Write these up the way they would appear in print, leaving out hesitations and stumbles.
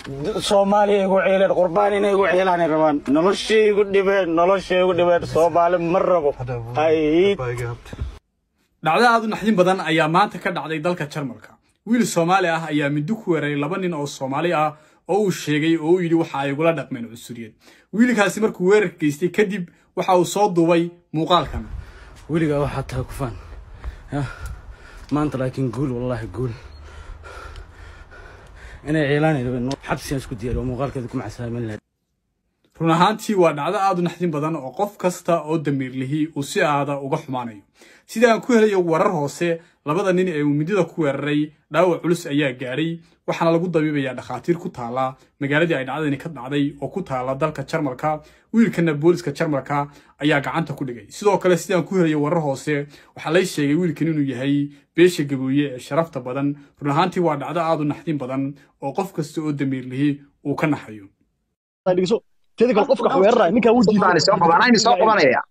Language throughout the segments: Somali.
Soomaaliya igu ciileen, qurbaan inay igu ciilaanay rabaan. Noloshay igu dhibeen, noloshay igu dhibeen. Soomaali ma rabo ay. Dhacdo aad u naxdin badan ayaa maanta ka dhacday dalka Jarmalka. Wiil Soomaali ah ayaa mindi ku weeraray laba nin oo Soomaali ah oo uu sheegay oo uu yidhi waxa ay igula dhaqmeen cunsuriyad. Wiilkaasi markuu weerarka geystay kadib waxa uu soo duubay muuqaalkan. Weligaa waxaa tahay kufaan maanta, laakiin guul, wallaahi guul inay ciilaanay rabeen. Xabsigaan isku diyaariyo oo muuqaalkeeda ku macsaamin lahayd. Run ahaantii waa dhacdo aad u naxdin badan oo qof kasta oo damiirlihii uu si aada uga xumaanayo. Sida aan ku helayo warar hoose, labada nin ee uu midida ku weeraray dhaawac culus ayaa gaadhay, waxaana lagu dabiibayaa dhakhaatiir ku taala magaaladii ay dhacdadani ka dhacday oo ku taala dalka Jarmalka. Wiilkana booliska Jarmalka ayaa gacanta ku dhigay. Sidoo kale, sidaan ku helayo warar hoose, waxaa lay sheegay wiilkan inuu yahay beesha Gabooye ee sharafta badan. Run ahaantii waa dhacdo aad u naxdin badan oo qof kasta oo damiirlihii uu ka naxayo. Dhegeyso, teeda kale qofka wax weeraraya ninkaa wuu Sultaani soo qaban, ayni soo qabanaya.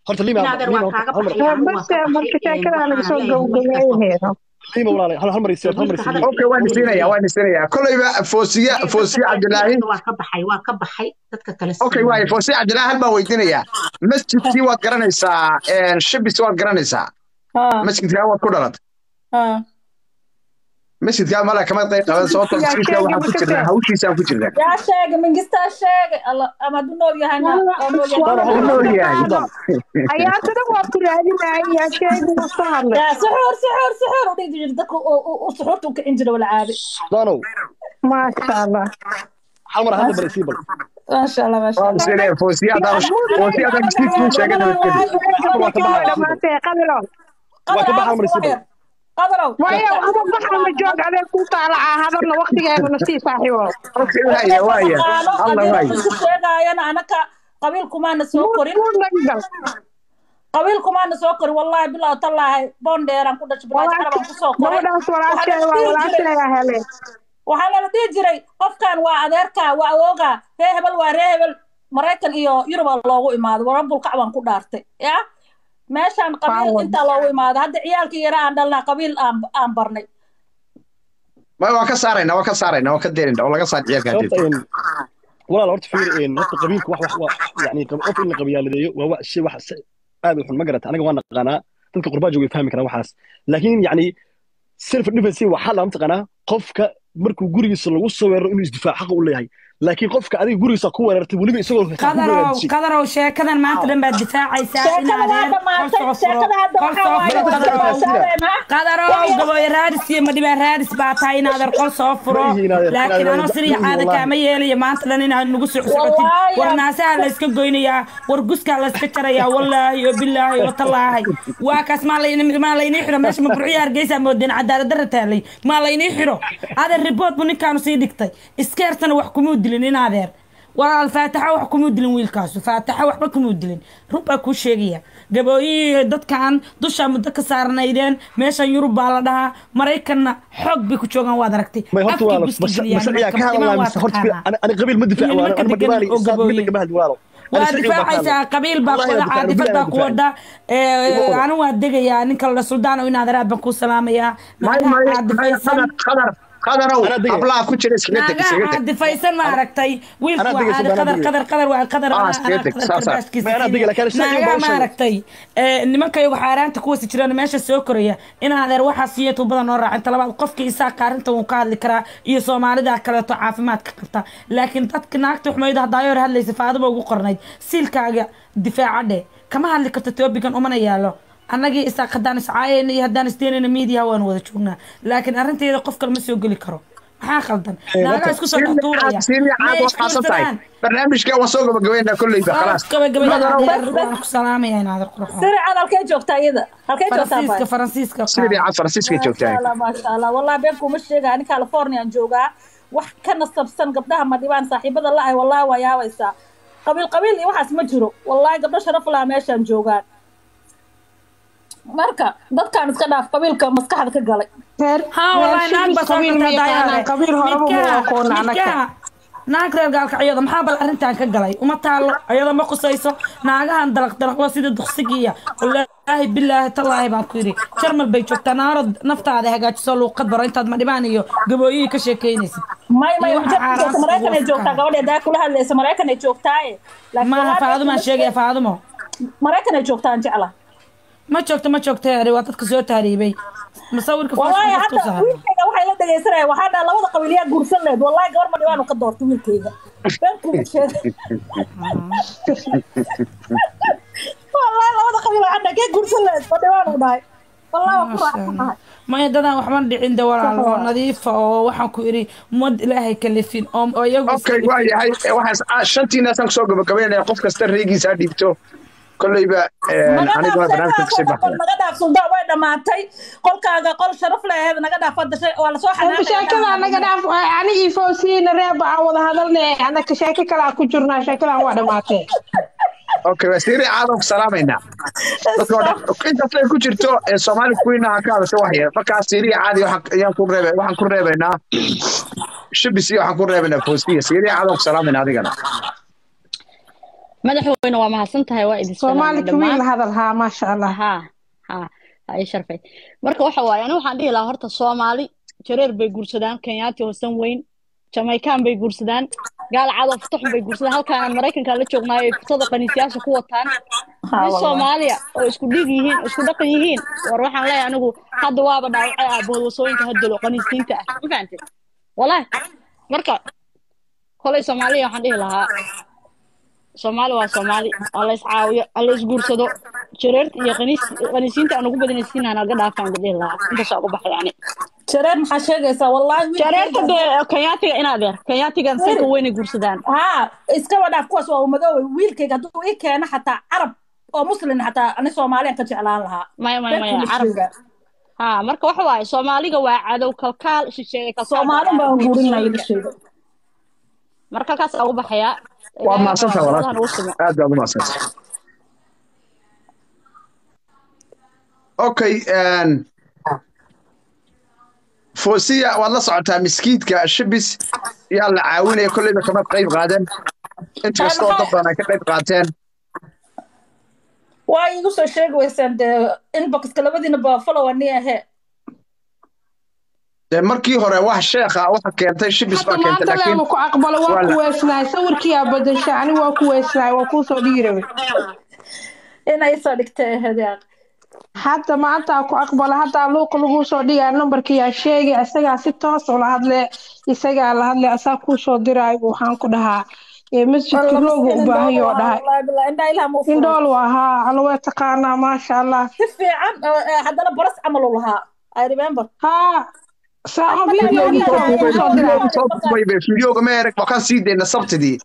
Horta Lima. Inaadeer waa kaaga baxay, anigu waan bas ka marka baxay. Sheekada laga soo Waxaana leeyahay wax kasta gabagabeeyaheeda. Lima, walaalay, hal mar isii, hal mar wiilka isii. hadalka. Okay, waan isiinaya, waan isiinaya kolleyba Foosiya. Maya, dadka Foosiya kale Cabdilaahi. Hadda waa ka baxay, waa ka baxay dadka kale. Okay, waayo Foosiya Cabdilaahi, hal baan weydiinayaa. Masjidkii waad garanaysaa, Shibis waad garanaysaa? ها. Masjidkaa waad ku dhalatay? ها. Masjidkaa mala kama qayb qaban, sababtoo yaa masjidkaa sheegay waxaan ku jirnaa makase hawshiisaan ku jirnaa. Yaa sheegay mingistaa sheegay alla ama hadduu nool yahayna oo nool yahay. Sultaan, Wuu hal mar nool isii. yahay. Sultaan. Ayaantada waa ku raadinaya, yaa sheegay, wuu soo hadlay. Yaa suxuur suxuur suxuur u dhihi jiray dadka oo suxuurta u kicin jiray wala caadi. Sultaanow. Maasha Allah. Hal mar hadda bal isii bal. Maasha Allah, maasha Waan Allah. isiinaya Foosiya, haddaan Foosiya haddaan masjidkii sheegay nabadgelyo. Hal mar waa ka baxaya, isii bal. Dhamaatay qadalow. Waa qadar ka baxa, hal mar aamus isii wax bal. yar qadarow. Wayo ama baxa ma joog, adeeg ku taalaca hadalna waqtigeena nasii saaxiibo. Okay, dadka waaya waaya taqaano alla haddii waaya run isku sheegaayana anaka qabiil kumaana soo muud korin. Muud laga gal. Qabiil kumaana soo korin, wallaahi bilaa tallaahi, boondheeraan ku dhashay, bilaa carabaan ku soo koray. Gabadhaas waxaa walaasheeda lala waa dhihi jiray walaasheeda hele. Waxaa lala dhihi jiray qofkan waa adeerka, waa awooga, ree hebel waa ree hebel. Maraykan iyo Yurubaa loogu imaaday, warabulkac baan ku dhaartay ya meeshaan qabiil Power. Intaa loogu imaaday hadda ciyaalkii yara aan dhalnaa qabiil aan barnay. Ma waan ka saaraynaa, waan ka saaraynaa, waan ka deerinaa oo laga saar ciyaalka Sababta hadeed. Walaal, horta fiir, horta qabiilku wax wax wax yani qof in la qabyaaladeeyo waa wax shay wax aad u xun, ma garata? Aniga waan naqaanaa, dadka qurbaa jooga way fahmi karaan waxaas, laakiin yani self defense waxaa la mataqaanaa qofka markuu gurigiisa lagu soo weeraro inuu isdifaac xaq u leeyahay, laakiin qofka adiga gurigiisa ku weerartay weliba isagoo xitaa ku Qadarow. weerartay. Qadarow, sheekadan maanta dhan baad difaacaysaa in sheekada waa adeer qol dhammaatay soo furo. Sheekada hadda Qol waxaa soo waaye furo waa iska qadarow. baashaadeena. Qadarow. Wax yar. Gabooyo raadis iyo madhibaan raadis baa tahay in adeer qol soo Ma furo. ihi in adeer, in laakiin adeer anoo ma siriya ihi caada wallaahi. Kaama yeelayo maanta dhan inaad nagu socsocotid. Wallaahi War naasaha la iska goynayaa, war guskaa la iska jarayaa, wallaahi oo bilaahi oo tallaahi. Waa kaas maa laynii xidho meesha ma burciya Hargeysa moodeen cadaalad darra taalay maa laynii xidho. Adeer, ribood buu ninkaanu sii dhigtay, iskeersana wax kumuu dilin in adeer walaal faataxa wax kumuu dilin wiilkaasu, faataxa waxba kumuu dilin. Run baa kuu sheegaya, gabooyihii dadkan dushaa muddo ka saarnaydeen meeshan Yurub baa la dhahaa, Maraykanna xoog bay ku joogaan, waad aragtay. May horta afkii walaalo buska ma geliyaan sharcigaa nimanka ka madimaan hadlaa waa mise horta fiir, taqaanaa ani qabiil ma difaac iyo walaalo, nimanka ani ma degan dhibaanay oo isaaq midna gabooye kama hadli walaalo, ani waa sharciga baan ka hadlay. difaacaysaa, qabiil baa Wallahi kuwada waan difaac, caadifad billahi baa waan ku difaac wada. ima oga. Anu waa degayaa ninka la suldaan oo inaad araad baan kuu salaamayaa. May naagaha may may caadifaysan. Qadar qadar qadarow. Anaa degaya. Hablaha ku jira iskaga teg, naagaha iskaga teg. Caadifaysan ma ana aragtay wiilku anaa waa degay caadi Sultaan, anaa qadar degay. qadar qadar waa qadar Ah, anaa iskaga anaa teg qadar saasaa. karbaashkiisa May anaa siinaya degay, laakiin sharciga naagaha baan u ma sheegay. aragtay nimanka iyagu xaaraanta kuwasi jiraan meesha soo koraya in adeer waxaa siiya tuubada noo raacinta labaad qofkii isaaq arrinta wuu ka hadli karaa iyo Soomaalida kaleeto caafimaadka qabta, laakiin dadka naagta xumayda hadaayoor hadlaysa faadaba ugu qornayd siilkaaga difaaca dheh kama hadli karto toobigan umana yaalo. Annagii isaaq haddaan iscaayayna iyo haddaan isdeenayna miidiyaha waanu wada joognaa, laakiin arrinteeda qof kale ma soo geli karo. Maxaa khaldan? Naagaha Horta isku soo dhex Siili tuuraya caad, siili may caad, waad xaasan tahay. isguursadaan. Barnaamijka waan soo gabagabeynaa kolleyba. Khalaas khalaas gabagabada. Qadarow. Adeer bas bas waan ku salaamayaa in adeer qurxoon. Sircan halkee joogtaa iyada, halkee joogtaa? Faransiiska. Bay Faransiiska siili qaado. caad Faransiiska maasha joogtaa. Allah, maasha Allah, wallahi been kuma sheega, ani Californiaan joogaa, wax ka nasabsan gabdhaha ma dhibaan saaxiibada la-ay, wallahi waa yaabaysaa, qabiil qabiil iyo waxaas ma jiro, wallahi gabdho sharaf laha meeshaan joogaan. Marka dadkaan iska dhaaf qabiilka maskaxda ka galay. Reer haa reer wallaahi naag Shibis baa soo qabiil ma kartaa yaqaanaan, daayaare qabiil horeba ma midkaha aqoon anaka. Midkaha naag reer gaalkacyada maxaa bal arrintan ka galay? Uma taalo, ayada ma qusayso naagahan dalaq dalaqlo sida duqsigiiya. Wallaahi, billaahi, tallaahi baan ku yidhi, Jarmal bay joogtaa. Naarad naftaada hagaajiso, luuqad baro intaad Madhibaan iyo Gabooyihii ka sheekeynaysid. May, may. Iyo waxa xaaraanta Maraykan ay ugu joogtaa waafaqaya. Gabadha daa kula hadlaysa Maraykan ay joogtaaye. Laakiin Maaha. wallaahi Faadumaan sheegaya, Faadumo. Maraykan ay joogtaan jecla. Ma joogto, ma joogto. Ari waa dadka soo tahriibay, masawirka Wallaahi foosha dadka u hadda saaran. Wiilkayga waxay la dhegaysanaya, waxaa dhaha labada qabiilyaa guursan leed. Wallaahi gabar ma dhibaanu ka doortay wiilkayga, been kuma sheegay. Wallaahi labada qabiil waxaa dhaha kee guursan leed, ma dhibaanu dhahay. Wallaahi waa ku raacsanahay. Maya, dadaan waxban dhicin de walaal, oo nadiifa, oo waxaan ku idhi ummad Ilaahay kalifin oo iyagu Okay, waa yahay. Waxaan shantiinaasaan kusoo gabagabeynaya. Qof kasta reegiisa ha dhiibto kolleyba. Naga Aniga dhaaf. Barnaamijka kasii Sheekadaasoo dhan baxaya. Naga dhaaf, Suldaan, way dhammaatay. Qolkaaga qol sharaf leh ahayd, naga dhaaf hadda. Waa lasoo Hadda sheekada naga dhaaf. Anigii Foosiina reeba aan wada hadalne, anaka sheeko kale aan ku jirnaa. Sheekadan waa dhammaatay. Okay, waa siiri caadan ku salaamaynaa dadka oo dhan inkasta ay ku jirto ee Soomaali Queen ha ka hadasho wax yar. Markaa siiriya caadi ayaan ku reebay, waxaan ku reebaynaa Shibis iyo waxaan ku reebaynaa Foosiya. Siiriya caadan ku salaamaynaa adigana. Madaxweyne, waa mahadsan tahay, waa idin Soomaali salaamay kuwiin dhammaan. La hadal haa, maasha Allah. Ha ha, ii sharfay. Marka waxa waaye, aniga waxaan dhihi lahaa horta Soomaali jareer bay guursadaan, Kenyaati hoosan weyn, Jamaican bay guursadaan, gaal cadoo futaxun bay guursadaan. Halkaanaan Maraykanka la joognaayo ay futada qaniisyaasha ku wataan nin Soomaaliya oo isku dhiig yihiin oo isku dhaqan yihiin. War waxaan leeyahay anigu hadda waaba dhaawacay aabahood wasooyinka hadalo qaniisiinta ah, ma fahantay? Walahi marka kolay Soomaaliya waxaan dhihi lahaa, Soomaali waa Soomaali, ha la iscaawiyo, ha la isguursado. Jareerta iyo qaniisiinta aan ugu badanaysiinaan naga dhaafaan ba dhihi lahaa. Intaas ugu baxay yani. Jareer maxaa sheegaysaa? Wallaahi Jareerta dee Kenyaatiga, in adeer, Kenyaatigan sanka weynay guursadaan. Haa, iskaba dhaaf kuwaas, waa umadoobay. Wiilkayga hadduu ii keeno xataa Carab oo Muslim, xataa ani Soomaaliyan ka jeclaan lahaa. Maya, maya, maya. Been kuma Carab sheegaa. Ha, marka waxa waaye Soomaaliga waa cadow kalkaal shisheeye kalkaal. Soomaalin baan guurin lahaa wiilashayda. Marka halkaas ugu baxayaa. Waa Ilaahay mahadsantahay. waxaa Walaasha ugu simo. Aad baad u mahadsantahay. Okay, Foosiya, waad la socotaa miskiidka Shibis yaa la caawinaya. Kolleyba kama qayb qaadan, inkastoo dad badan ay ka qayb qaateen. Waa iigu soo sheegi weysaan dee inboxka, labadiina ba follow ani ahe. Dee markii hore wax sheekha waxa keentay Shibis Hadda baa keentay, maanta laakiin leema ku aqbalo, waa waa ku la weysnaay. Sawirkiyaa badashay, ani waa ku weysnaay, waa kuu soo dhigi rabay. Inay soo dhigtay ahayd yaa. Hadda maanta ku aqbalo, haddaa luuqa lagu soo dhigaa. Nambarkiyaa sheegay, isagaa si toos ula hadle, isagaa la hadle, asaa kuu soo diraayo. Waxaan ku dhahaa ee masjidka Wallah loogu miskiin u baahan indhool yoo waa dhahay. Wallahi billahi indhaha ilaah ma u furay. Indhool waa haa, alla way taqaanaa, maasha Allah. Si fiican haddana baras camal uu lahaa, I remember. Haa, saaco Markaa videogiisa soo waa kuu duubay soo diraa. Soo duubay videoga ma erag, waa kaan sii dayna Sabtidii.